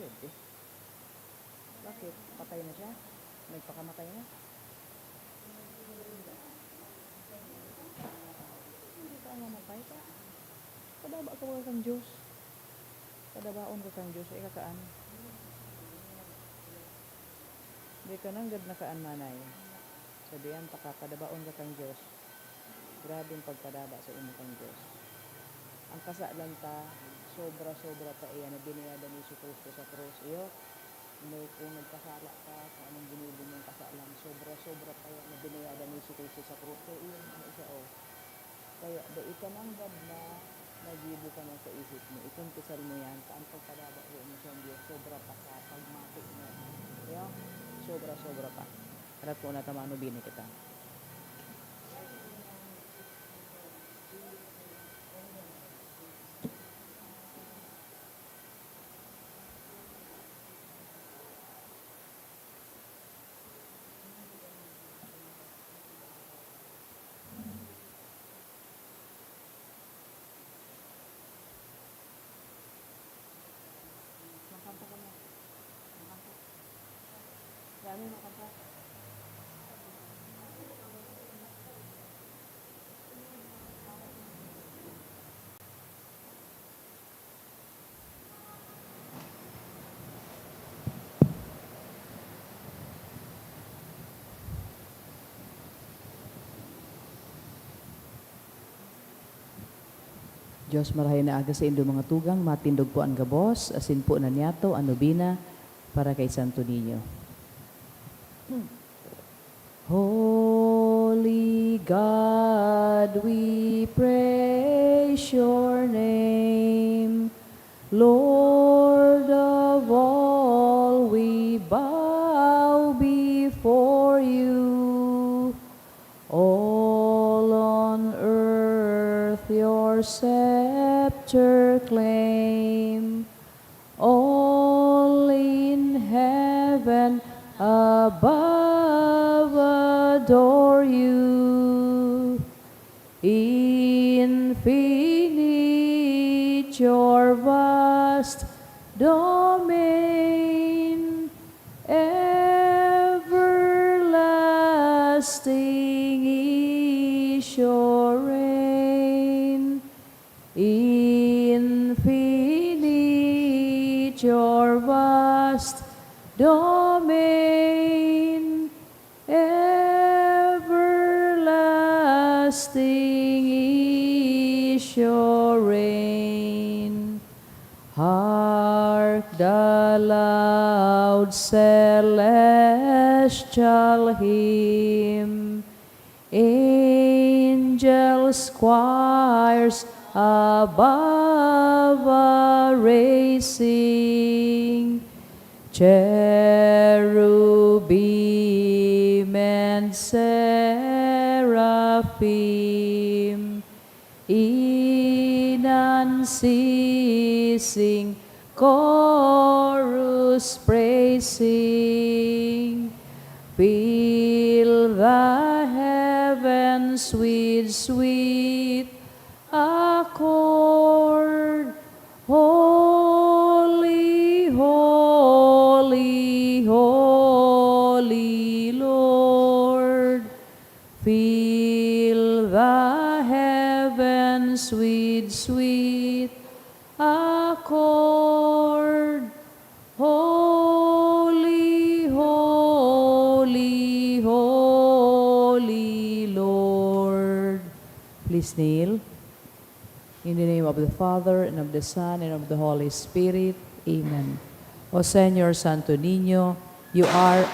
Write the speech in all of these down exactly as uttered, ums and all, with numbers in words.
Pwede. Bakit? Patay na siya? Nagpakamatay na? Hindi ka mamatay ka. Padaba ka kan Diyos. Padabaon ka kan Diyos, ikakaan. Di ka nanggad nakaan, manay. Sabihan, pakapadabaon ka kan Diyos. Grabeng pagpadaba sa imo kan Diyos. Ang kasalan ta, sobra-sobra pa iyan na binayadan ni Jesu-Cristo sa krus. Iyo, no, kung nagkasala ka, kung anong ginubo mong kasalan, sobra-sobra pa iyan na binayadan ni Jesu-Cristo sa krus. Kaya iyan, ano siya, oh. Kaya dai ka nanggad na nagibo ka na sa isip mo. Ikumpisal mo yan, ta ang pagpadaba sa imo sa Diyos, sobra pa sa pagmati mo. Iyo, sobra-sobra pa. Arat ko na ta manubini kita. Makanta ka mo. Makanta. Dami makanta. Diyos, marahay na aga saindo mga tugang, matindog po an gabos, asin po na niyato an nobena para kay Santo Niño. Holy God, we praise your name. Lord of all, we bow before you. All on earth your scepter claim. All in heaven above adore you. Infinite your vast domain, everlasting is your reign. Infinite your vast domain, everlasting is your reign. Hark the loud celestial hymn, angels, choirs above are raising, cherubim and seraphim, in unceasing chorus praising, fill the heavens with sweet accord. Holy, holy, holy Lord, fill the heavens with sweet accord. Holy, holy, holy Lord. Please kneel. In the name of the Father, and of the Son, and of the Holy Spirit. Amen. O Señor Santo Niño, you are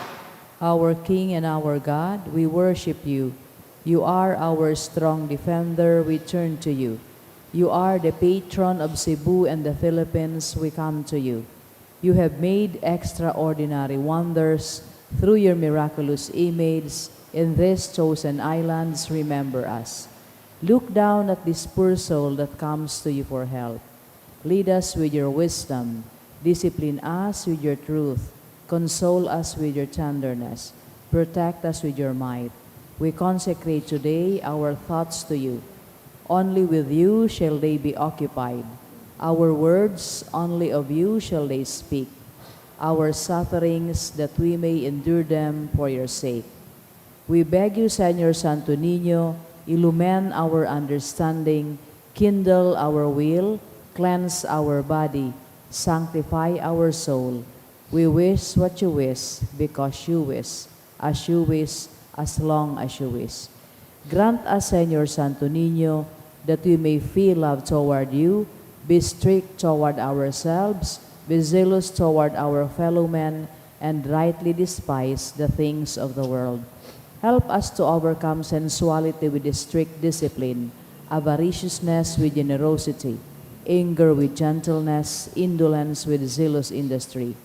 our King and our God. We worship you. You are our strong defender. We turn to you. You are the patron of Cebu and the Philippines. We come to you. You have made extraordinary wonders through your miraculous image in these chosen islands. Remember us. Look down at this poor soul that comes to you for help. Lead us with your wisdom. Discipline us with your truth. Console us with your tenderness. Protect us with your might. We consecrate today our thoughts to you. Only with you shall they be occupied. Our words, only of you shall they speak. our sufferings, that we may endure them for your sake. We beg you, Señor Santo Niño, illumine our understanding, kindle our will, cleanse our body, sanctify our soul. We wish what you wish, because you wish, as you wish, as long as you wish. Grant us, Señor Santo Niño, that we may feel love toward you, be strict toward ourselves, be zealous toward our fellow men, and rightly despise the things of the world. Help us to overcome sensuality with strict discipline, avariciousness with generosity, anger with gentleness, indolence with zealous industry.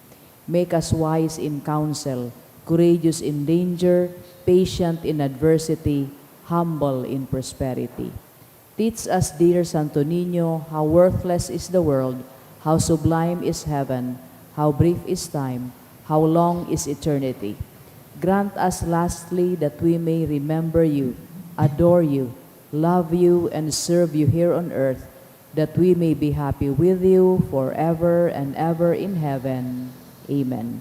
Make us wise in counsel, courageous in danger, patient in adversity, humble in prosperity. Teach us, dear Santo Niño, how worthless is the world, how sublime is heaven, how brief is time, how long is eternity. Grant us, lastly, that we may remember you, adore you, love you, and serve you here on earth, that we may be happy with you forever and ever in heaven. Amen.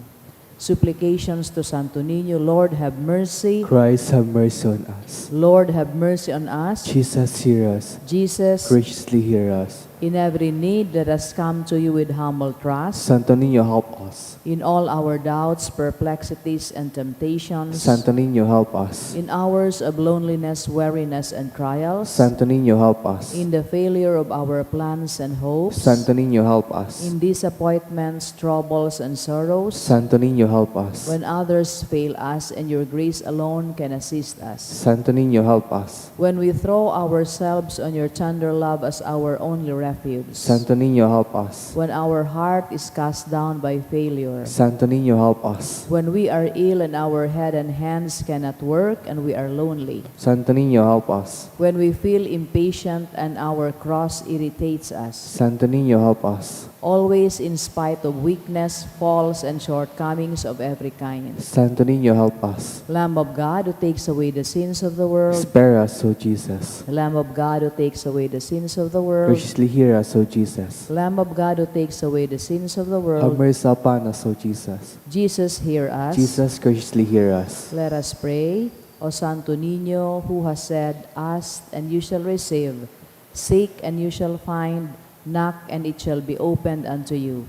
Supplications to Santo Niño. Lord, have mercy. Christ, have mercy on us. Lord, have mercy on us. Jesus, hear us. Jesus, Graciously hear us. In every need, let us come to you with humble trust. Santo Niño, help us. In all our doubts, perplexities, and temptations. Santo Niño, help us. In hours of loneliness, weariness, and trials. Santo Niño, help us. In the failure of our plans and hopes. Santo Niño, help us. In disappointments, troubles, and sorrows. Santo Niño, help us. When others fail us and your grace alone can assist us. Santo Niño, help us. When we throw ourselves on your tender love as our only refuge. Santo Niño, help us. When our heart is cast down by failure. Santo Niño, help us. When we are ill and our head and hands cannot work and we are lonely. Santo Niño, help us. When we feel impatient and our cross irritates us. Santo Niño, help us. Always in spite of weakness, faults, and shortcomings of every kind. Santo Niño, help us. Lamb of God who takes away the sins of the world. Spare us, O Jesus. Lamb of God who takes away the sins of the world. Graciously hear us, O Jesus. Lamb of God who takes away the sins of the Have world. mercy upon us, O Jesus. Jesus, hear us. Jesus, graciously hear us. Let us pray. O Santo Niño, who has said, "Ask and you shall receive, seek and you shall find, knock and it shall be opened unto you."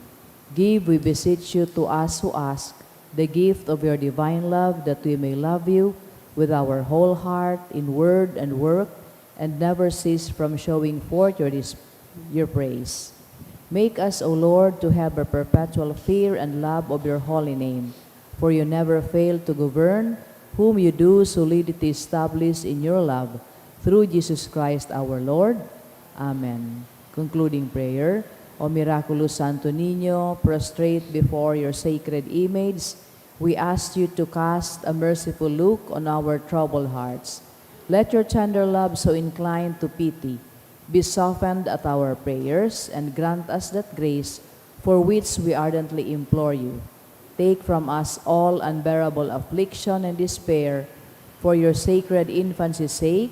Give, we beseech you, to us who ask, the gift of your divine love, that we may love you with our whole heart, in word and work, and never cease from showing forth your, dis- your praise. Make us, O Lord, to have a perpetual fear and love of your holy name, for you never fail to govern whom you do solidity establish in your love, through Jesus Christ our Lord. Amen. Concluding prayer. O miraculous Santo Niño, prostrate before your sacred image, we ask you to cast a merciful look on our troubled hearts. Let your tender love so inclined to pity be softened at our prayers, and grant us that grace for which we ardently implore you. Take from us all unbearable affliction and despair. For your sacred infancy's sake,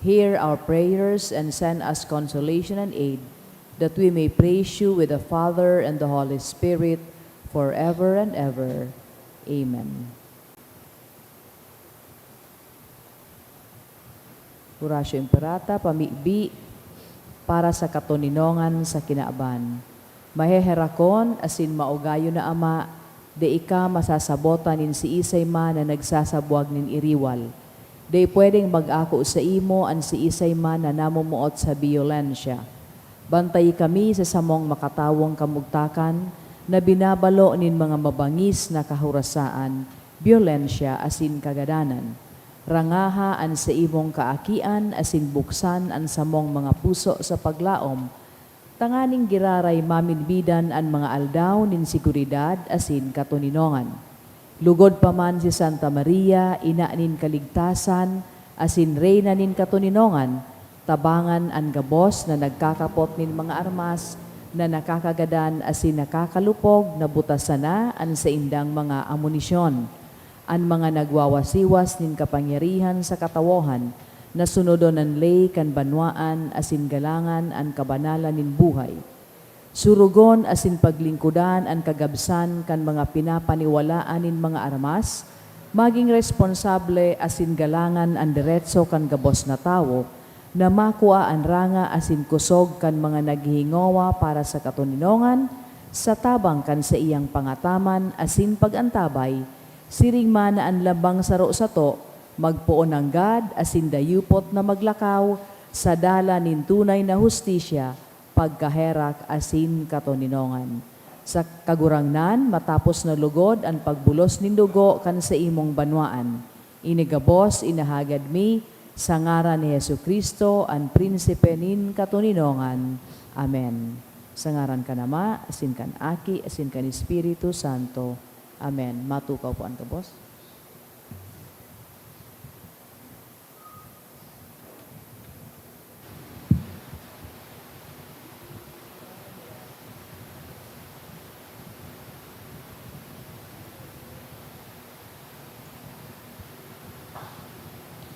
hear our prayers and send us consolation and aid, that we may praise you with the Father and the Holy Spirit, forever and ever. Amen. Horacio Imperata, pamibi para sa katoninongan sa kinaban. Maheherakon asin maugayon na Ama, dai ka masasabotan nin siisay man na nagsasabwag nin iriwal. Dai pwedeng mag-ako saimo an siisay man na namumuot sa biyolensya. Bantayi kami sa samong makatawong kamugtakan na binabalo nin mga mabangis na kahorasaan, biyolensya asin kagadanan. Rangaha an saimong kaakian asin buksan an samong mga puso sa paglaom, tanganing giraray mamidbidan an mga aldaw nin seguridad asin katoninongan. Lugod pa man si Santa Maria, ina nin kaligtasan asin reyna nin katoninongan, tabangan an gabos na nagkakapot nin mga armas na nakakagadan asin nakakalupog na buta sana an saindang mga amunisyon. An mga nagwawasiwas nin kapangyarihan sa katawohan na sunodon an ley kan banwaan asin galangan an kabanalan nin buhay. Surugon asin paglingkodan an kagabsan kan mga pinapaniwalaan nin mga armas, magin responsable asin galangan an deretso kan gabos na tawo na makua an ranga asin kosog kan mga naghihingowa para sa katoninongan, sa tabang kan saiyang pangataman asin pag-antabay, siring man na an lambang saro sato magpoon nanggad asin dayupot na maglakaw sa dalan nin tunay na hustisya, pagkaherak asin katoninongan. Sa Kagurangnan, matapos na lugod an pagbulos nin dugo kan saimong banwaan, ini gabos inahagad mi sa ngaran ni Jesu-Cristo, an Prinsipe nin katoninongan. Amen. Sa ngaran kan Ama, asin kan Aki, asin kan Espiritu Santo. Amen. Matukaw po an gabos.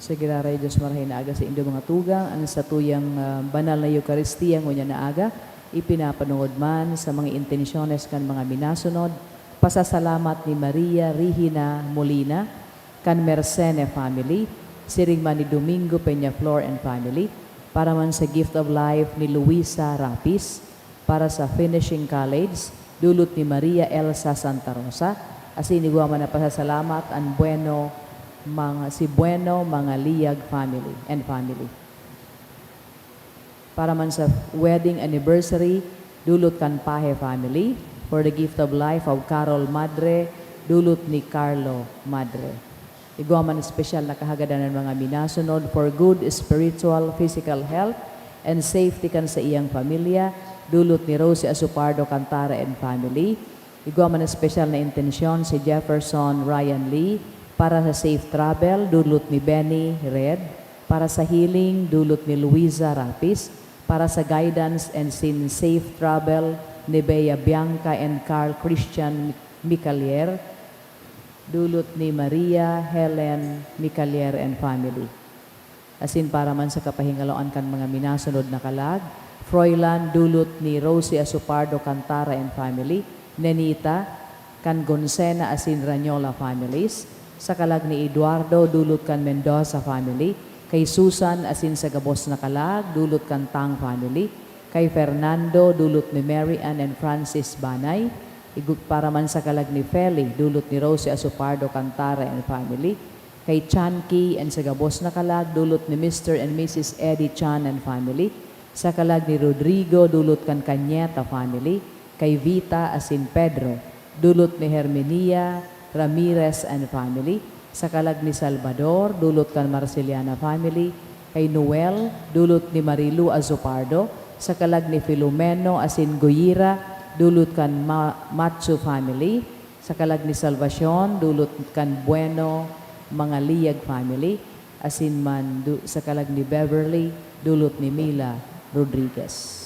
Sa giraray, Dios, marahay na aga saindo mga tugang, an satuyang, ah, banal na Eukaristia ngunyan na aga, ipinapanongod man sa mga intensyones kan mga minasunod, pasasalamat ni Maria Regina Molina, kan Mercene family, siring man ni Domingo Peñaflor and family, para man sa Gift of Life ni Luisa Rapis, para sa Finishing College, dulot ni Maria Elsa Santa Rosa, asin igwa man na pasasalamat an Bueno, mga, si Bueno Mangaliag family and family. Para man sa wedding anniversary, dulot kan Pahe family. For the Gift of Life of Carol Madre, dulot ni Carlo Madre. Igwa man espesyal na kahagadan an mga minasunod for good spiritual, physical health and safety kan saiyang pamilya, dulot ni Rosie Azupardo Cantara and family. Igwa man espesyal na intensyon si Jefferson Ryan Lee para sa safe travel, dulot ni Benny Red, para sa healing, dulot ni Luisa Rapis, para sa guidance and sin safe travel ni Bea Bianca and Carl Christian Micalier, dulot ni Maria Helen Micalier and family. Asin para man sa kapahingaloan kan mga minasunod na kalag, Froilan, dulot ni Rosie Azupardo Cantara and family, Nenita, kan Goncena asin Ranyola families, sa kalag ni Eduardo, dulot kan Mendoza family, kay Susan asin sa gabos na kalag, dulot kan Tang family, kay Fernando, dulot ni Mary Ann and Francis Banay, igu-, para man sa kalag ni Feli, dulot ni Rosie Azupardo Cantara and family, kay Chan Key and sa gabos na kalag, dulot ni Mister and Missus Eddie Chan and family, sa kalag ni Rodrigo, dulot kan Cañeta family, kay Vita asin Pedro, dulot ni Herminia Ramirez and family, sa kalag ni Salvador, dulot kan Marceliana family, kay Noel, dulot ni Marilu Azupardo, sa kalag ni Filomeno asin Goyira, dulot kan Ma-, Matsu family, sa kalag ni Salvacion, dulot kan Bueno Mangaliag family, asin man du-, sa kalag ni Beverly, dulot ni Mila Rodriguez.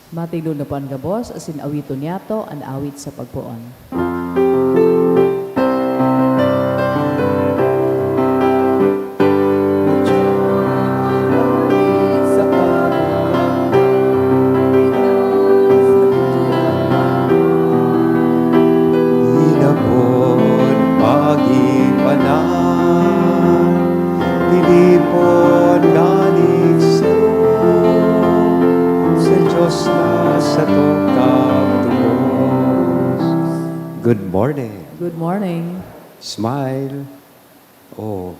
Matignon na po an gabos asin awiton niyato an awit sa pagpoon. Inapon maging banal, tinipon nganing saro, sa Diyos na satong kagtubos. Good morning. Good morning. Smile. Oh,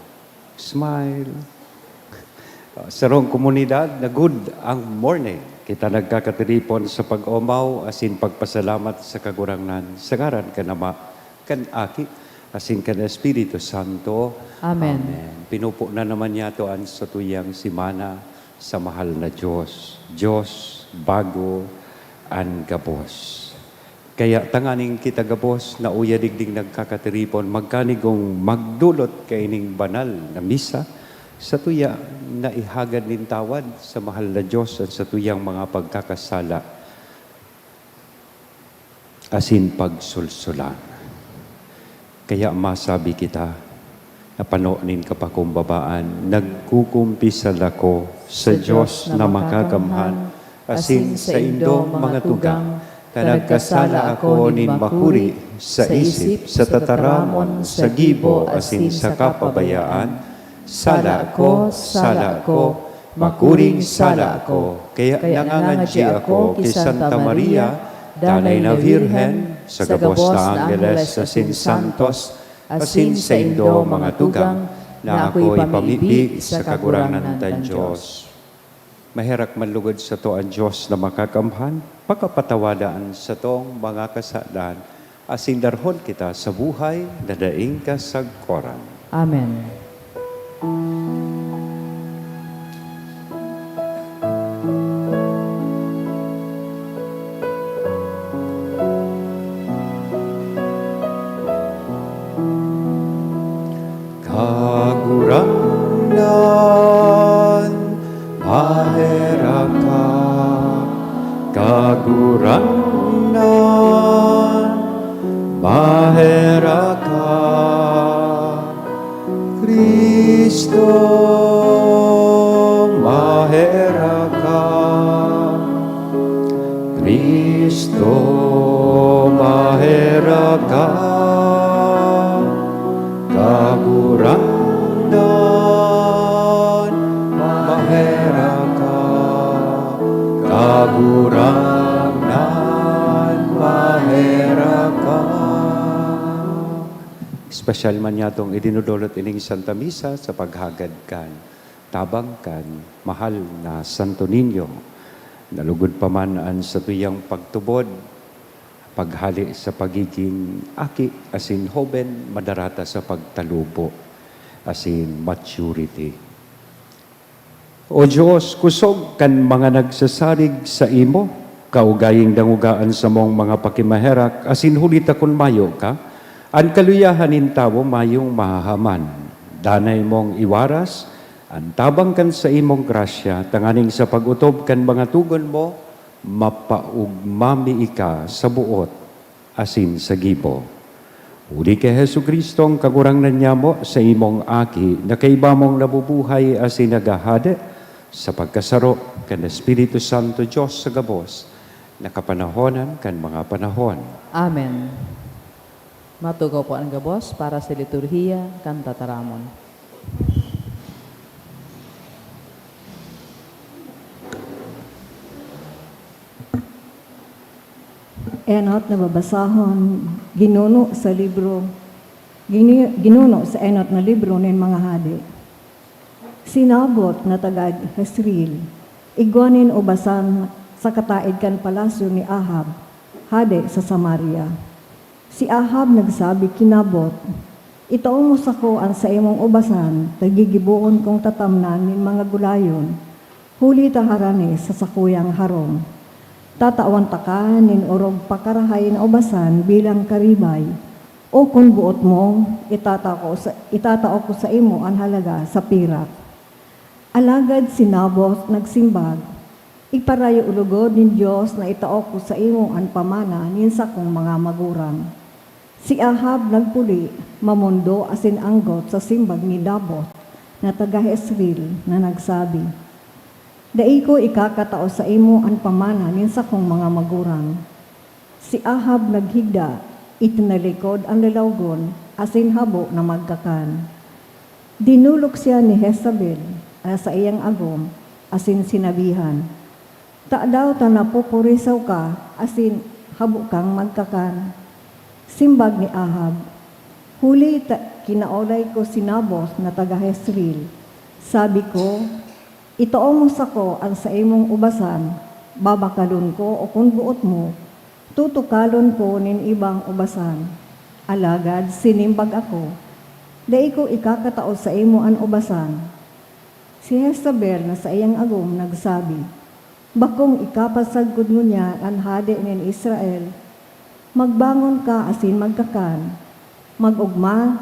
smile. Ah, sarong komunidad na good ang morning. Kita nagkakatiripon sa pag-omaw asin pagpasalamat sa Kagurangnan, sa ngaran kan Ama, kan Aki, asin kan Espiritu Santo. Amen. Amen. Pinupo na naman niyato an satuyang semana sa mahal na Diyos. Diyos, bago an gabos. Kaya tanganing kita gabos na uya digding nagkakatiripon, magkanigong magdolot kaining banal na misa, satuya na ihagad nin tawad sa mahal na Diyos an satuyang mga pagkakasala asin pagsulsulan. Kaya masabi kita, na pano nin kapakumbabaan, nagkukumpisal ako sa Diyos na makakamhan, asin saindo mga tugang, ta nagkasala ako nin makuri sa isip, sa tataramon, sa gibo, asin sa kapabayaan. Sala ako, sala ako, makuring sala ako. Kaya nangangadyi ako ki Santa Maria, danay na Birhen, sa gabos na angheles asin santos, asin saindo mga tugang, na ako ipamibi sa Kagurangnan kan Dios. Maherak man lugod sato an Dios na makakamhan, pakapatawada an satong mga kasalan, asin darhon kita sa buhay na daing kasagkoran. Amen. Kagurangnan, maherak ka. Kagurangnan, maherak ka. Cristo, maherak ka. Cristo, maherak ka. Kagurangnan, maherak ka. Kagurangnan, maherak ka. Espesyal man niyatong idinodolot ining Santa Misa sa paghagad kan tabang kan mahal na Santo Niño. Nalugod pa man an satuyang pagtubod, paghale sa pagiging aki asin hoben, madarata sa pagtalubo asin maturity. O Dios, kusog kan mga nagsasarig saimo, kaugaying dangoga an samong mga pakimaherak, asin huli ta kun mayo ka, an kaluyahan nin tawo mayong mahahaman. Danay mong iwaras an tabang kan saimong grasya, tanganing sa pag-otob kan mga togon mo, mapaogma mi ika sa boot asin sa gibo. Huli ki Jesu-Cristo, an Kagurangnan nyamo, saimong Aki, na kaiba mong nabubuhay asin naghahade sa pagkasaro kan Espiritu Santo, Dios sa gabos, na kapanahonan kan mga panahon. Amen. Matukaw po an gabos para sa liturhiya kan tataramon. Enot na babasahon, ginuno sa libro, gini-, ginuno sa enot na libro nin mga hade. Si Nabot na taga Jezreel, igwa nin ubasan sa kataed kan palasyo ni Ahab, hade sa Samaria. Si Ahab nagsabi ki Nabot, "Itao mo sako an saimong ubasan, ta gigibohon kong tatamnan nin mga gulayon, huli ta harani sa sakuyang harong. Tatawan taka nin orog pakarahay na ubasan bilang karibay, o kun boot mo, itatao ko sa, itatao ko saimo an halaga sa pirak." Alagad si Nabot nagsimbag, Iparayo logod nin Dios na itao ko saimo an pamana nin sakong mga magurang. Si Ahab nagpuli, mamondo asin anggot sa simbag ni Naboth na taga Jezreel, na nagsabi, "Dai ko ikakatao saimo an pamana nin sakong mga magurang." Si Ahab naghigda, itinalikod an lalawgon asin habo na magkakan. Dinolok siya ni Jezabel, na saiyang agom, asin sinabihan, "Tadaw ta napupurisaw ka asin habo kang magkakan?" Simbag ni Ahab, "Huli ta kinaolay ko si Naboth na taga Jezreel. Sabi ko, 'Itao mo sako an saimong ubasan, babakalon ko o kun boot mo, tutukalon ko nin ibang ubasan.' Alagad sinimbag ako, 'Dai ko ikakatao saimo an ubasan.'" Si Jezabel na saiyang agom nagsabi, "Bakong ikapasagkod ngunyan an hade nin Israel? Magbangon ka asin magkakan. Mag-ogma,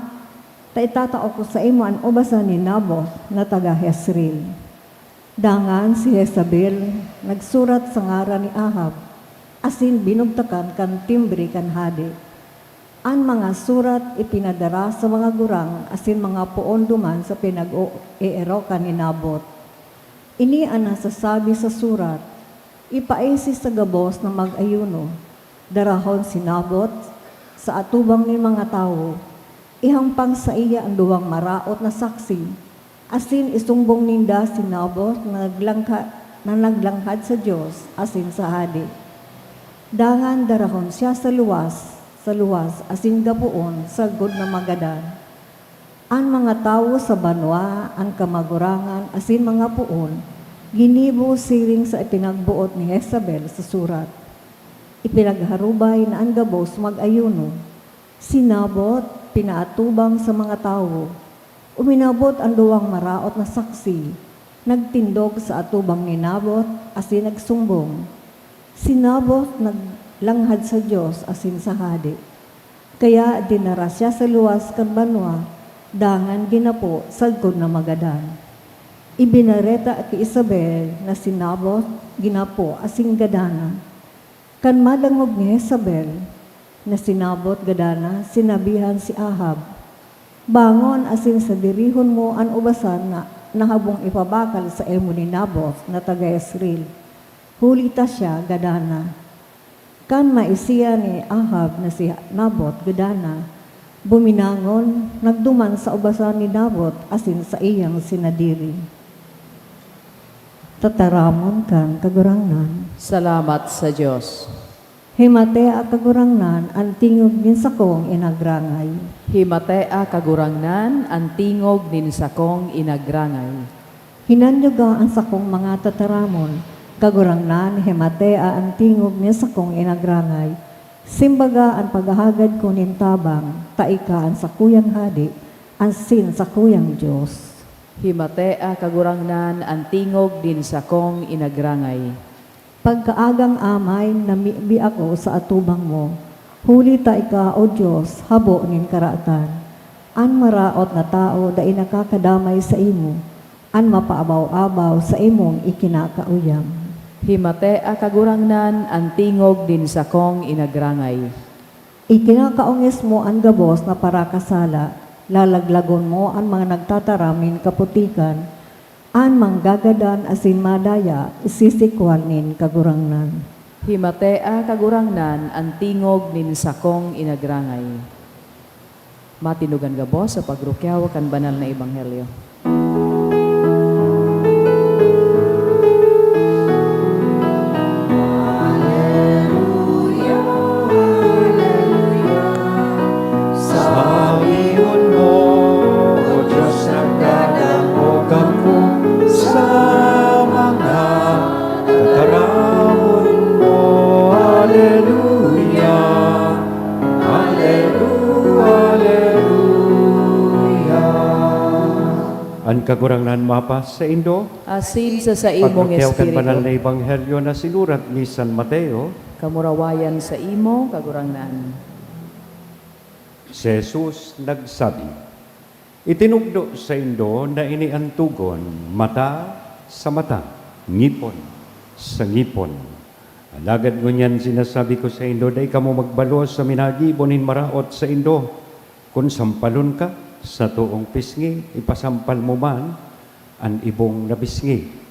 ta itatao ko saimo an ubasan ni Naboth na taga Jezreel." Dangan si Jezabel nagsurat sa ngaran ni Ahab asin binugtakan kan timbre kan hade. An mga surat ipinadara sa mga gurang asin mga poon duman sa pinag-eerokan ni Naboth. Ini an nasasabi sa surat, "Ipaisi sa gabos na mag-ayuno. Darahon si Naboth sa atubang nin mga tawo. Ihampang saiya an duwang maraot na saksi, asin isumbong ninda si Naboth na naglangka-, na naglanghad sa Dios asin sa hade. Dangan darahon siya sa luwas, sa luwas asin gapoon sagkod na magadan." An mga tawo sa banwa, an kamagurangan asin mga poon, ginibo siring sa ipinagboot ni Jezabel sa surat. Ipinagharubay na an gabos mag-ayuno. Si Naboth pinaatubang sa mga tawo. Uminabot an duwang maraot na saksi, nagtindog sa atubang ni Naboth asin nagsumbong. Si Naboth naglanghad sa Dios asin sa hade. Kaya dinara siya sa luwas kan banwa, dangan ginapo sagkod na magadan. Ibinareta ki Jezabel na si Naboth ginapo asin gadan na. Kan madangog ni Jezabel na si Naboth gadan na, sinabihan si Ahab, "Bangon asin sadirihon mo an ubasan na nahabong ipabakal saimo ni Naboth na taga Jezreel, huli ta siya gadan na." Kan maisihan ni Ahab na si Naboth gadan na, buminangon, nagduman sa ubasan ni Naboth asin saiyang sinadiri. Tataramon kan Kagurangnan. Salamat sa Dios. Himatea, Kagurangnan, an tingog nin sakong inagrangay. Himatea, Kagurangnan, an tingog nin sakong inagrangay. Hinanyoga an sakong mga tataramon, Kagurangnan, himatea an tingog nin sakong inagrangay. Simbaga an paghahagad ko nin tabang, ta ika an sakuyang hade, asin sakuyang Dios. Himatea, Kagurangnan, an tingog nin sakong inagrangay. Pagkaagang amay, namibi ako sa atubang mo, huli ta ika, O Dios, habo nin karatan. An maraot na tawo dai nakakadamay saimo, an mapaabaw-abaw saimong ikinakauyam. Himatea, Kagurangnan, an tingog nin sakong inagrangay. Ikinakaongis mo an gabos na parakasala, lalaglagon mo an mga nagtataram nin kaputikan, an manggagadan asin madaya, isisikwal nin Kagurangnan. Himatea, Kagurangnan, an tingog nin sakong inagrangay. Matinugan gabos sa pagrukyaw kan banal na ebanghelyo. Aleluya, aleluya. Sabihon mo, O Diyos, nagdadangog ako sa mga tataramon mo. Aleluya, aleluya, aleluya. An Kagurangnan mapasaindo. Asin sa saimong Pagkakyaw kan espiritu. Banal na Ebanghelyo na sinurat ni San Mateo. Kamurawayan saimo, Kagurangnan. Si Jesus nagsabi, "Itinukdo saindo na ini an togon, mata sa mata, ngipon sa ngipon. Alagad ngunyan sinasabi ko saindo, dai kamo magbalos sa minagibo nin maraot saindo. Kun sampalon ka sa toong pisngi, ipasampal mo man an ibong na pisngi.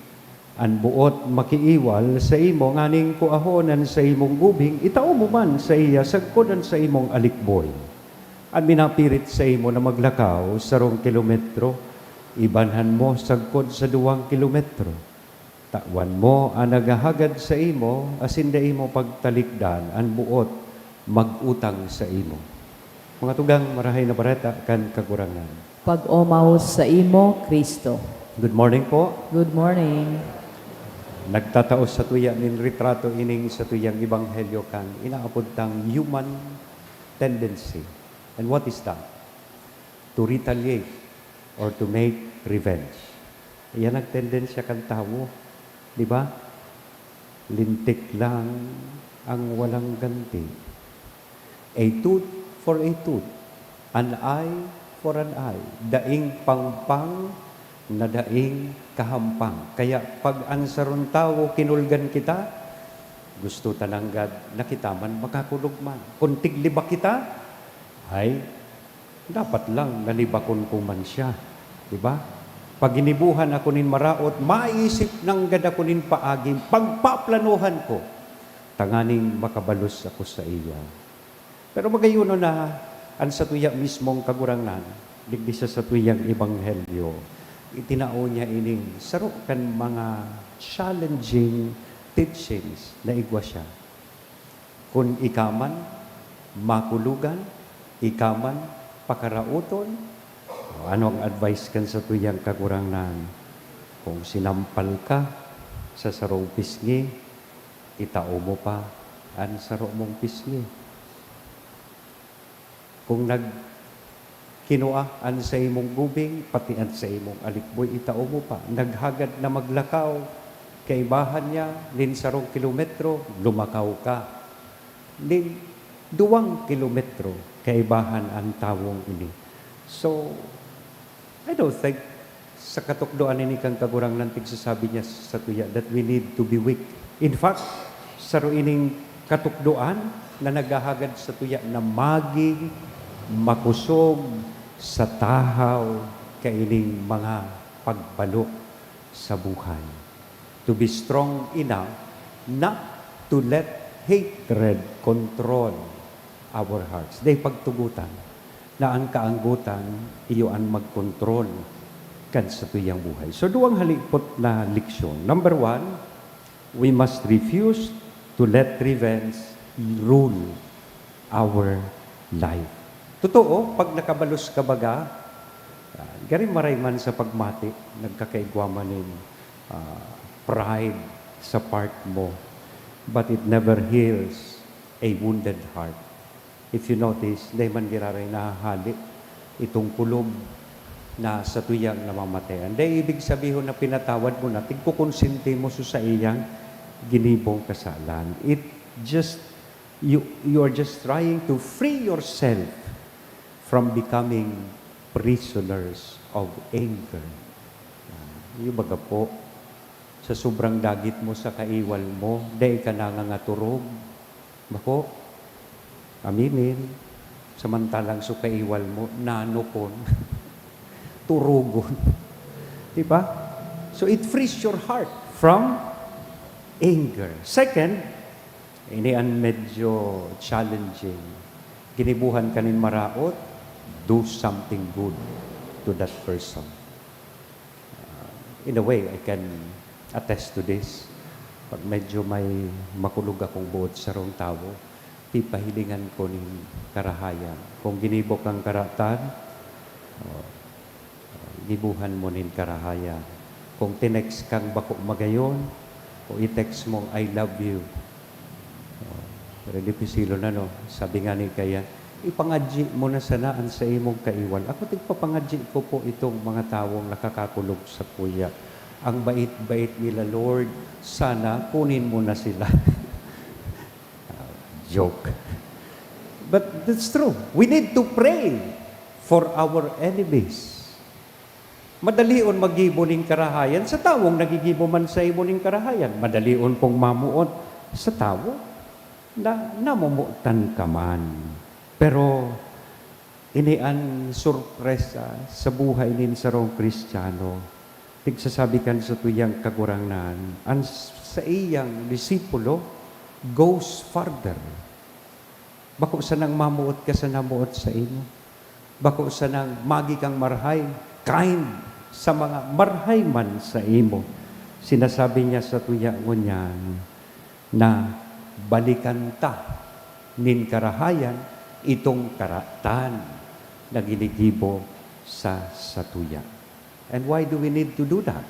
An boot makiiwal saimo nganing kuahon an saimong gubing, itao mo man saiya sagkod an saimong alikboy. An minapirit saimo na maglakaw sarong kilometro, ibanhan mo sagkod sa duwang kilometro. Tawan mo an naghahagad saimo, asin dai mo pagtalikdan an boot mag-utang saimo. Mga tugang, Marahay na Bareta kan Kagurangnan. Pag-omaw saimo, Cristo. Good morning po. Good morning. Nagtatao satuya nin retrato ining satuyang ebanghelyo kan inaapod tang human tendency. And what is that? To retaliate or to make revenge. Iyan ang tendensya kan tawo, di ba? Lintik lang ang walang ganti. A tooth for a tooth, an eye for an eye, daing pangpang na daing kahampang. Kaya pag an sarong tawo kinulgan kita, gusto ta nanggad na kita man makakulog man. Kun tiglibak kita, ay, dapat lang na libakon ko man siya, di ba? Pag ginibohan ako nin maraot, maisip nanggad ako nin paagi, pagpaplanohan ko, tanganing makabalos ako saiya. Pero magayon na an satuya mismong Kagurangnan, digdi sa satuyang ebanghelyo, itinao niya ining saro kan mga challenging teachings na igwa siya. Kun ika man makulogan, ika man pakaraoton, o ano ang advice kan satuyang Kagurangnan? Kung sinampal ka sa sarong pisngi, itao mo pa an saro mong pisngi. Kung nag- kinua an saimong gubing, pati an saimong alikboy itao mo pa. Naghagad na maglakaw, kaibahan niya nin sarong kilometro, lumakaw ka nin duwang kilometro, kaibahan an tawong ini. So, I don't think sa katukdoan ini kan Kagurangnan, tigsasabi niya satuya that we need to be weak. In fact, saro ining katukdoan na naghahagad satuya na magin makosog sa tahaw kaining mga pagbalok sa buhay. To be strong enough not to let hatred control our hearts. Dai pagtugotan na an kaanggotan iyo an magkontrol kan satuyang buhay. So, duwang halipot na leksyon. Number one, we must refuse to let revenge rule our life. Totoo, pag nakabalos ka baga, ah, gari maray man sa pagmati, nagkakaigwa man nin, ah, pride sa part mo, but it never heals a wounded heart. If you notice, dai man giraray nahahali itong kulog na satuyang namamatean. Dai ibig sabihon na pinatawad mo na, tigkukonsente mo sa saiyang ginibong kasalan. It just, you, you are just trying to free yourself from becoming prisoners of anger. Ah, yung baga po, sa sobrang dagit mo sa kaiwal mo, dai ka nangangaturog. Bako, aminin, samantalang so kaiwal mo, nanukon, turugon. Di ba? So it frees your heart from anger. Second, ini an medyo challenging. Ginibuhan ka nin maraot, do something good to that person. Ah, in a way, I can attest to this. Pag medyo may makulog akong buot sarong tawo, pipahilingan ko nin karahayan. Kung ginibo kang karatan, oh, gibuhan mo nin karahayan. Kung tinext kang bako magayon, o i-text mo, "I love you." Oh, pero dipisilon na, no? Sabi nga ni kaya, "Ipangadyi mo na sana an sa imong kaiwal." Ako, tigpapangadyi ko po itong mga tawong nakakakulog sa kuya. Ang bait-bait nila, Lord, sana kunin mo na sila. Ah, joke. But that's true. We need to pray for our enemies. Madalion maggibo nin karahayan sa tawong naggigibo man saimo nin karahayan. Madalion pong mamuot sa tawo na namomotan ka man. Pero ini an sorpresa sa buhay nin sarong Kristiyano. Pigsasabi kan satuyang Kagurangnan, an saiyang disipulo goes farther. Bako sanang mamuot ka sa namuot saimo. Bako sanang magi kang marahay, kind sa mga marahay man saimo. Sinasabi niya satuya ngunyan na balikan ta nin karahayan itong karatan na ginigibo sa satuya. And why do we need to do that?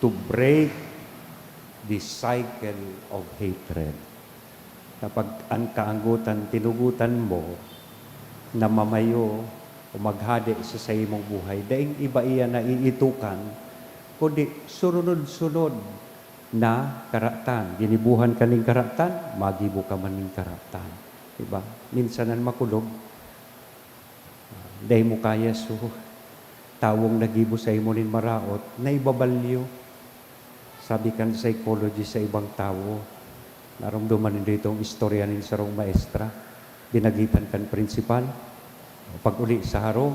To break the cycle of hatred. Kapag ang kaanggotan tinugutan mo na mamayo o maghade sa saimong buhay, daing iba iyan na iitukan, kundi sunod-sunod na karatan. Ginibuhan ka nin karatan, magibo ka man nin karatan. Diba? Minsan an makulog, dai mo kaya su tawong nagibo saimo nin maraot, naibabalyo. Sabi kan psychologist sa ibang tawo, naromdoman nindo itong istorya nin sarong maestra, binagitan kan prinsipal. Pag-uli sa harong,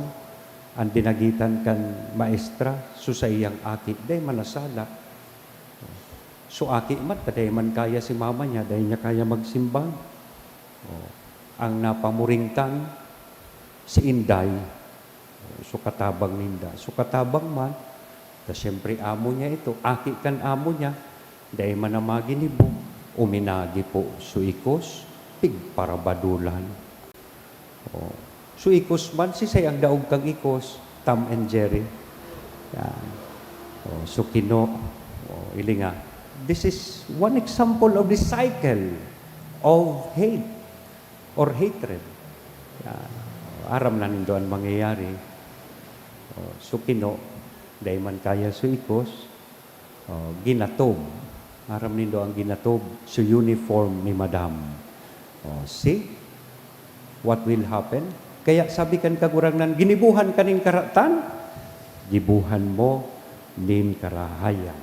an binagitan kan maestra, su saiyang aki, dai man nasala. Su aki man, ta dai man kaya si mama niya, dai niya kaya magsimbag. Oh, ang napamuringkang si inday, oh, su katabang ninda. Su katabang man, ta siyempre amo niya ito, aki kan amo niya, dai man na maginibo, uminagi po su ikos, pigparabadulan. Oh. Su ikos man, sisay ang daog kang ikos? Tom and Jerry. Yan. Oh, su kino. Oh, ilinga. This is one example of the cycle of hate or hatred. Yan. Aram na nindo an mangyayari. Oh, su kino, dai man kaya su ikos. Oh, ginatob. Aram nindo an ginatob? Su uniform ni madam. Oh, see? What will happen? Kaya sabi kan Kagurangnan, "Ginibuhan ka nin karatan, gibuhan mo nin karahayan."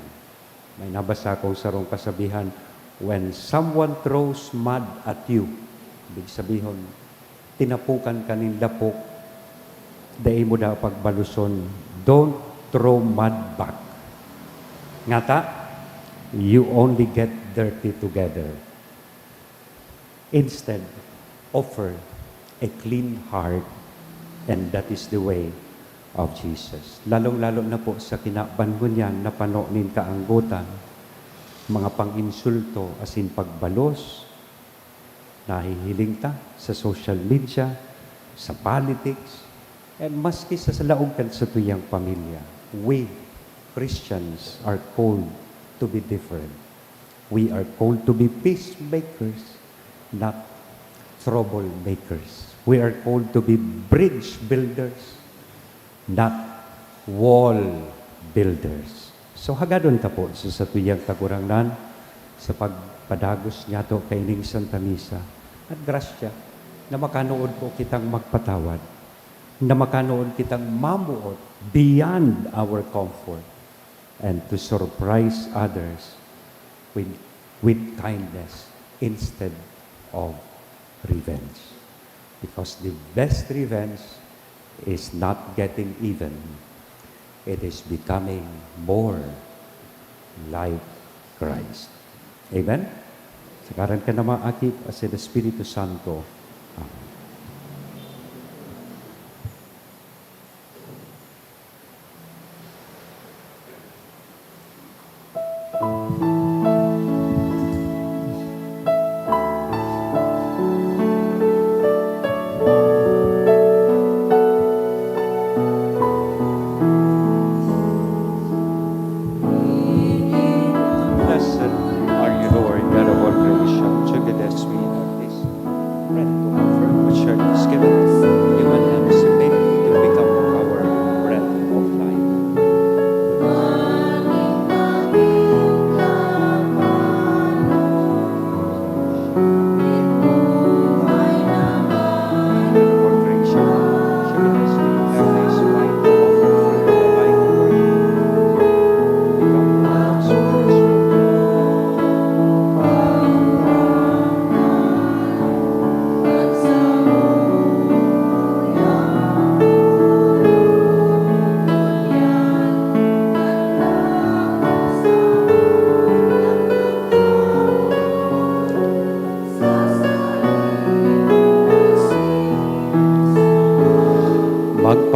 May nabasa akong sarong kasabihan, "When someone throws mud at you," ibig sabihon, tinapukan ka nin dapok, dai mo daw pagbaluson, don't throw mud back. Ngata, you only get dirty together. Instead, offer a clean heart, and that is the way of Jesus. Lalong-lalo na po sa kinaban ngunyan na pano nin kaanggotan, mga pang-insulto asin pagbalos, nahihiling ta sa social media, sa politics, and maski sa, sa laog kan satuyang pamilya. We Christians are called to be different. We are called to be peacemakers, not troublemakers. We are called to be bridge builders, not wall builders. So, hagadon ta po sa satuyang Kagurangnan sa pagpadagos niyato kaining Santa Misa at grasya na makanood po kitang magpatawad, na makanood kitang mamuot beyond our comfort, and to surprise others with, with kindness instead of revenge. Because the best revenge is not getting even, it is becoming more like Christ. Amen? Sa ngaran kan Ama, Aki, asin Espiritu Santo. Amen. Blessed are you, Lord, God of all creation. To give us we have this bread to offer.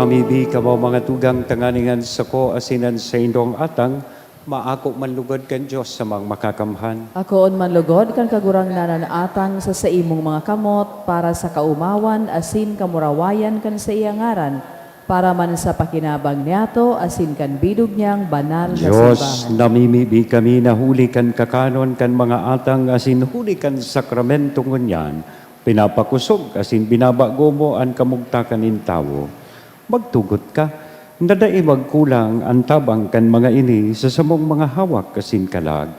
Mamibi kamo, mga tugang, tanganing an sako asin an saindong atang maako man lugod kan Dios sa Amang Makakamhan. Akoon man lugod kan Kagurangnan an atang sa saimong mga kamot para sa kaomawan asin kamurawayan kan saiyang ngaran, para man sa pakinabang niyato asin kan bilog niyang banal na Diyos, simbahan. Namimibi kami na huli kan kakanon kan mga atang asin huli kan sakramento ngunyan, pinapakosog asin binabago mo an kamugtakan nin tawo. Magtugot ka na dai magkulang an tabang kan mga ini sa samong mga hawak asin kalag,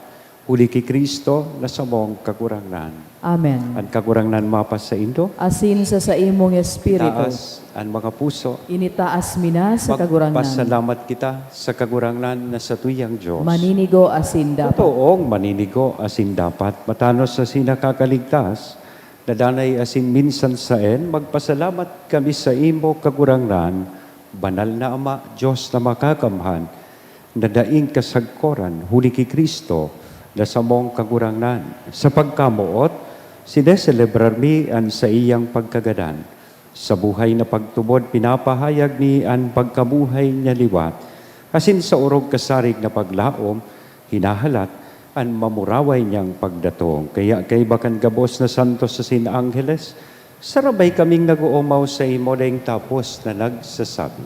huli ki Cristo na samong Kagurangnan. Amen. An Kagurangnan mapasaindo. Asin sa saimong espiritu. Itaas an mga puso. Initaas mi na sa Kagurangnan. Magpasalamat kita sa Kagurangnan na satuyang Dios. Maninigo asin dapat. Totoong maninigo asin dapat, matanos asin nakakaligtas, na danay asin minsan saen, magpasalamat kami saimo, Kagurangnan, Banal na Ama, Dios na Makakamhan, na daing kasagkoran, huli ki Cristo, na samong Kagurangnan. Sa pagkamoot, sineselebrar mi an saiyang pagkagadan. Sa buhay na pagtubod, pinapahayag mi an pagkabuhay niya liwat, asin sa orog kasarig na paglaom, hinahalat an mamuraway niyang pagdatong. Kaya kaiba kan gabos na santos asin angheles, sarabay kaming nag-oomaw saimo daing tapos na nagsasabi,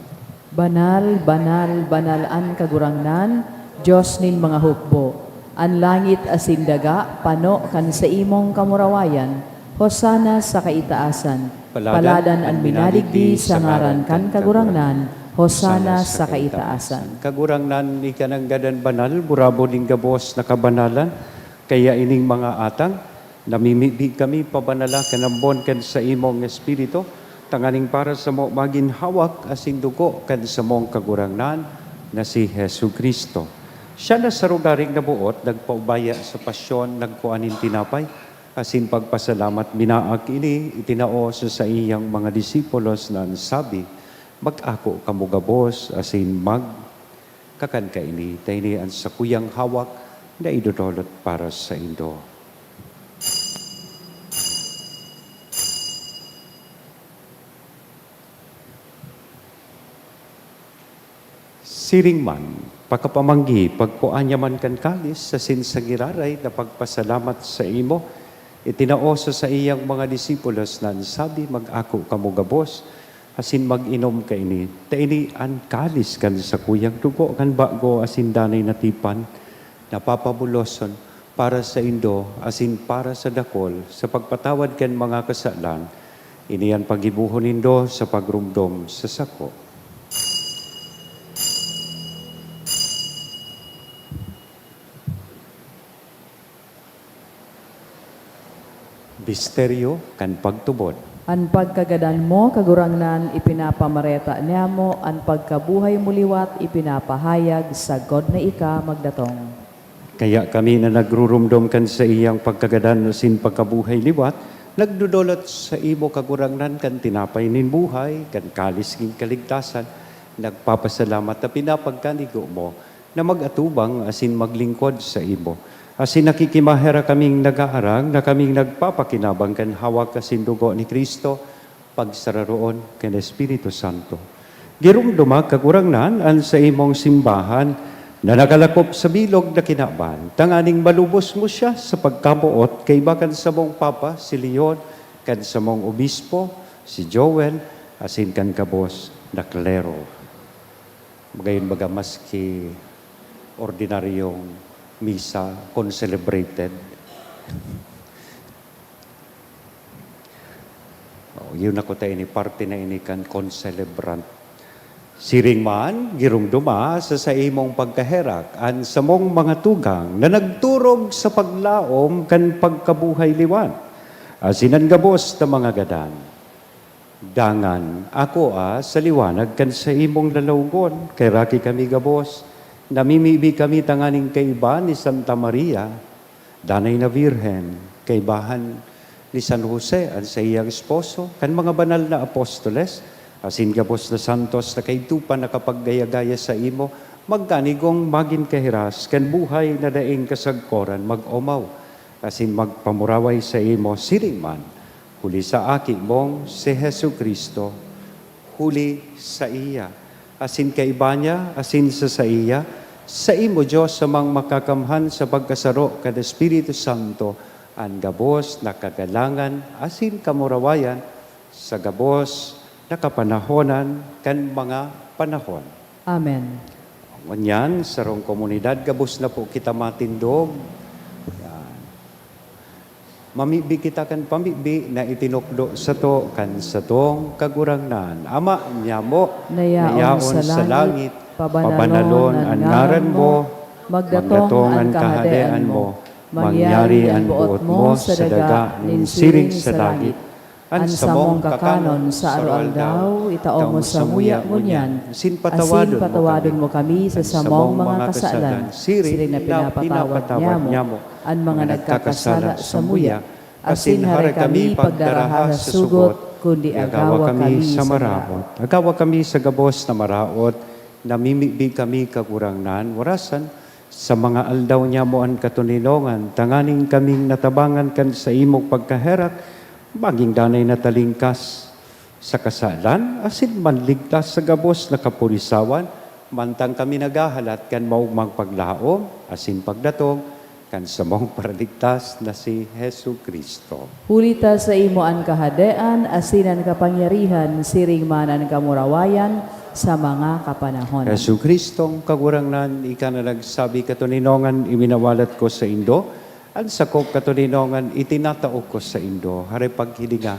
"Banal, banal, banal an Kagurangnan, Dios nin mga hukbo. An langit asin daga pano kan saimong kamurawayan. Hosana sa kaitaasan. Paladan an minadigdi sa ngaran kan Kagurangnan. Hosana sa kaitaasan." Kagurangnan, ika nanggad an banal, burabod nin gabos na kabanalan. Kaya ining mga atang, namimibi kami, pabanala kan ambon kan saimong Espiritu, tanganing para samo magin hawak asin dugo kan samong Kagurangnan na si Jesu-Cristo. Siya na sa rogaring naboot, nagpaubaya sa pasyon, nagkua nin tinapay, asin pagpasalamat, minaak ini, itinao sa saiyang mga disipulos na an sabi, "Mag-ako kamo gabos asin magkakan kaini, ta ini an sakuyang hawak na idodolot para saindo." Siring man, pakapamanggi, pagkua niya man kan kalis, asin sa giraray na pagpasalamat saimo, itinao sa saiyang mga disipulos na an sabi, "Mag-ako kamo gabos, asin mag-inom kaini, ta ini an kalis kan sakuyang dugo kan bago asin danay na tipan, na papabuloson para saindo asin para sa dakol sa pagpatawad kan mga kasalan. Ini an paggibohon nindo sa pagromdom sa sako." Misteryo kan pagtubod. An pagkagadan mo, Kagurangnan, ipinapamareta niamo, an pagkabuhay mo liwat ipinapahayag, sagkod na ika magdatong. Kaya kami na nagruromdom kan saiyang pagkagadan asin pagkabuhay liwat, nagdodolot saimo, Kagurangnan, kan tinapay nin buhay, kan kalis nin kaligtasan, nagpapasalamat ta pinapagkanigo mo na mag-atubang asin maglingkod saimo. Asin nakikimaherak kaming nagaarang na kaming nagpapakinabang kan hawak asin dugo ni Cristo, pagsararoon kan Espiritu Santo. Giromdoma, Kagurangnan, an saimong simbahan na nakalakop sa bilog na kinaban, tanganing malubos mo siya sa pagkamoot kaiba kan samong Papa, si Leon, kan samong Obispo, si Joel, asin kan gabos na klero. Magayon baga maski ordinaryong misa, concelebrated. Oh, yun ako ta ini, parte na ini kan concelebrant. Siring man, giromdoma sa saimong pagkaherak an samong mga tugang na nagturog sa paglaom kan pagkabuhay liwat, asin an gabos na mga gadan. Dangan, akoa sa liwanag kan saimong lalawgon, kaheraki kami gabos, namimibi kami tanganing kaiba ni Santa Maria, danay na Birhen, kaibahan ni San Jose, an saiyang esposo, kan mga banal na apostoles, asin gabos na santos na kaidto pa nakapaggaya-gaya saimo, magkanigong magin kahiras kan buhay na daing kasagkoran, mag-omaw, asin magpamuraway saimo, siring man, huli sa Aki mong si Jesu-Cristo, Huli saiya, asin kaiba niya, asin sa saiya, saimo, Dios, sa mga makakamhan sa pagkasaro kan Espiritu Santo, an gabos na kagalangan asin kamurawayan sa gabos na kapanahonan kan mga panahon. Amen. Ngunyan, sarong komunidad, gabos na po kita matindog. Yan. Mamibi kita kan pamibi na itinukdo sato kan satong Kagurangnan. Ama nyamo, na yaon sa langit, pabanalon an ngaran mo, magdatong an kahadean mo, mangyari an boot mo sa daga nin siring sa langit. An samong kakanon sa aroaldaw, itao mo samuya ngunyan, asin patawadon mo kami sa samong mga kasalan, siring na pinapatawad nyamo an mga nagkakasala samuya, asin hare kami pagdaraha sa sugot, kundi agawa kami sa maraot. Agawa kami sa gabos na maraot, namimibi kami, Kagurangnan, warasan, sa mga aldaw nyamo an katoninongan, tanganing kaming natabangan kan saimong pagkaherak, magin danay na talingkas sa kasalan, asin manligtas sa gabos na kapulisawan, mantang kami naghahalat kan maogmang paglaom asin pagdatong kan samong Paraligtas na si Jesu-Cristo. Huli ta saimo an kahadean asin an kapangyarihan siring man an kamurawayan sa mga kapanahon. Jesu-Cristong Kagurangnan, ika na nagsabi, "Katoninongan iminawalat ko saindo, an sakong katoninongan itinatao ko saindo." Hare paghilinga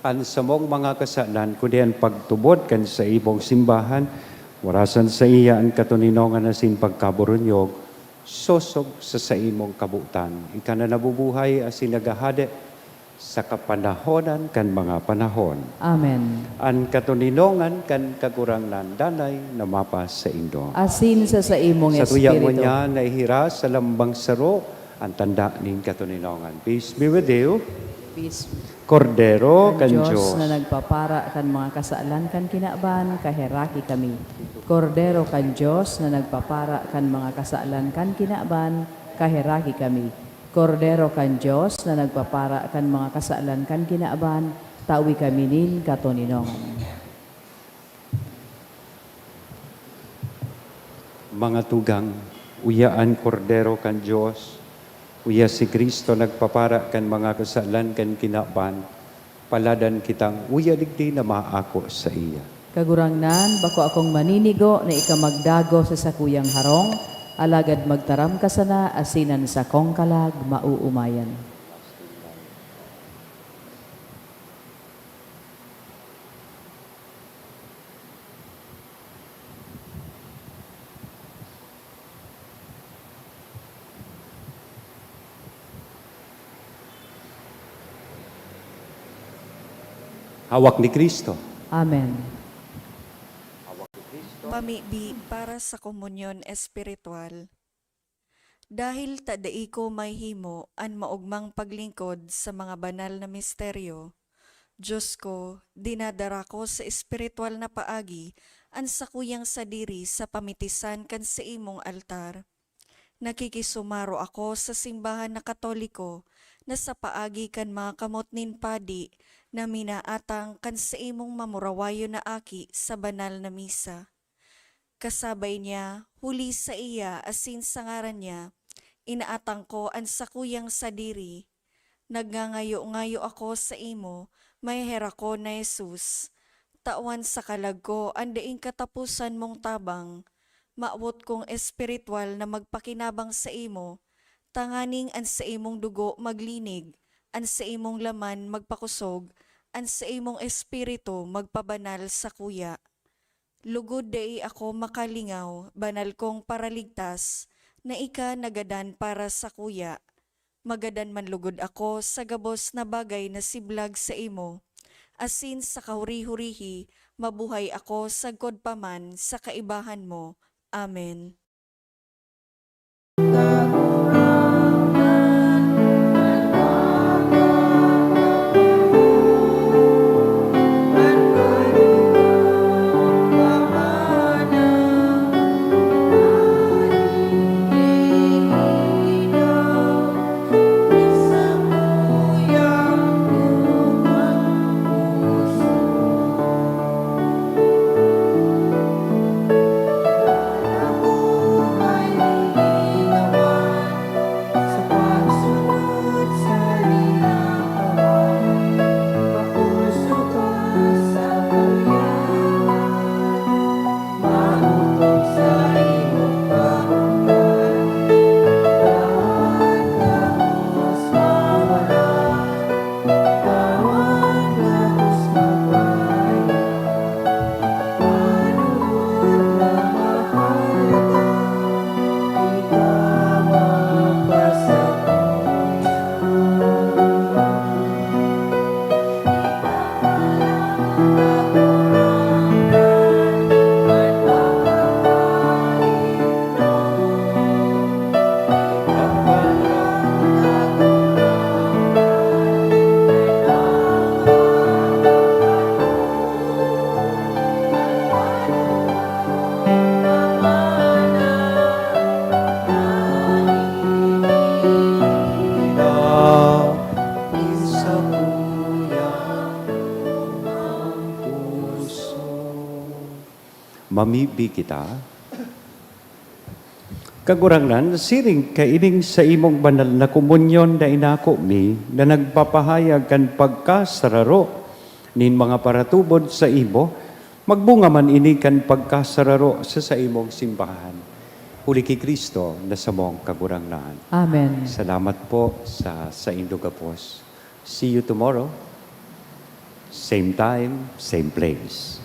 an samong mga kasalan, kundi an pagtubod kan saimong simbahan, warasan saiya an katoninongan asin pagkaboronyog, sosog sa saimong kabotan. Ika na nabubuhay asin naghahade sa kapanahonan kan mga panahon. Amen. An katoninongan kan Kagurangnan danay na mapasaindo. Asin sa saimong Sa tuya espiritu. Ngunyan, naihira sa lambang saro an tanda nin katoninongan. Peace be with you. Peace. Kordero kan Dios na nagpapara kan mga kasalan kan kinaban, kaheraki kami. Kordero kan Dios na nagpapara kan mga kasalan kan kinaban, kaheraki kami. Kordero kan Dios na nagpapara kan mga kasalan kan kinaban, tawi kami nin katoninongan. Mga tugang, uya an Kordero kan Dios, uya si Cristo nagpapara kan mga kasalan kan kinaban, paladan kitang uya digdi na maako saiya. Kagurangnan, bako akong maninigo na ika magdagos sa sakuyang harong, alagad magtaram ka sana asin an sakong kalag maoomayan. Hawak ni Cristo. Amen. Pamibi para sa komunyon espiritual. Dahil ta dai ko mahimo an maogmang paglingkod sa mga banal na misteryo, Dios ko, dinadara ko sa espiritual na paagi an sakuyang sadiri sa pamitisan kan saimong altar. Nakikisumaro ako sa simbahan na Katoliko na sa paagi kan mga kamot nin padi na minaatang kan saimong mamurawayon na aki sa banal na misa. Kasabay niya, huli saiya asin sa ngaran niya, inaatang ko an sakuyang sadiri. Nagngangayo-ngayo ako saimo, maheherakon na Jesus, tawan sa kalag ko an daing kataposan mong tabang. Mawot kong espiritual na magpakinabang saimo, tanganing an saimong dugo maglinig, an saimong laman magpakosog, an saimong espiritu magpabanal sakuya. Lugod dai ako makalingaw, banal kong Paraligtas, na ika nagadan para sakuya. Magadan man lugod ako sa gabos na bagay na siblag saimo, asin sa kahuri-hurihi mabuhay ako sagkod pa man sa kaibahan mo. Amen. Mamibi kita. Kagurangnan, siring kaining sa imong banal na komunyon na inako mi, na nagpapahayag kan pagkasararo nin mga paratubod sa imo, magbunga man ini kan pagkasararo sa saimong simbahan. Huli ki Cristo na samong Kagurangnan. Amen. Salamat po sa saindo gabos. See you tomorrow. Same time, same place.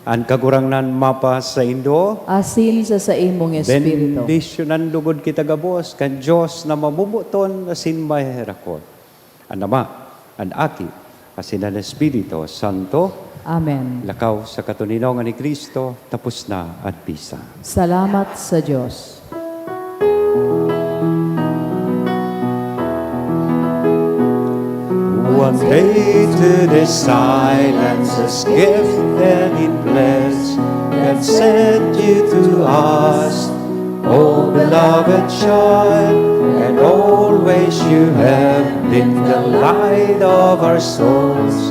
An Kagurangnan mapa saindo. Asin sa saimong espiritu. Bendisyonan lugod kita gabos kan Dios na mamomoton asin maheherakot. An Ama, an Aki, asin an Espiritu Santo. Amen. Lakaw sa katoninongan ni Cristo, tapos na an misa. Salamat sa Dios. One day to this silence is given in place that sent you to us, oh beloved child, and always you have been the light of our souls,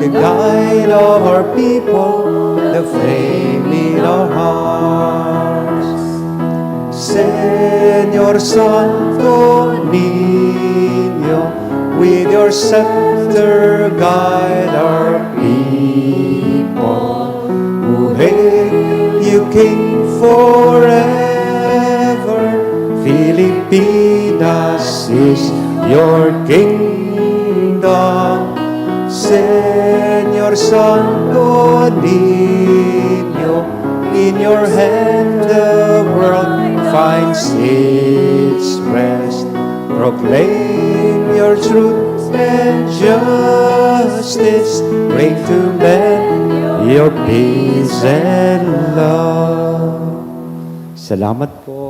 the guide of our people, the flame in our hearts. Señor Santo Niño, with your scepter guide our people who hail you, King, forever. Filipinas is your kingdom. Señor Santo Niño, in your hand the world finds its rest. Proclaim your truth and justice. Bring to men your peace and love. Salamat po.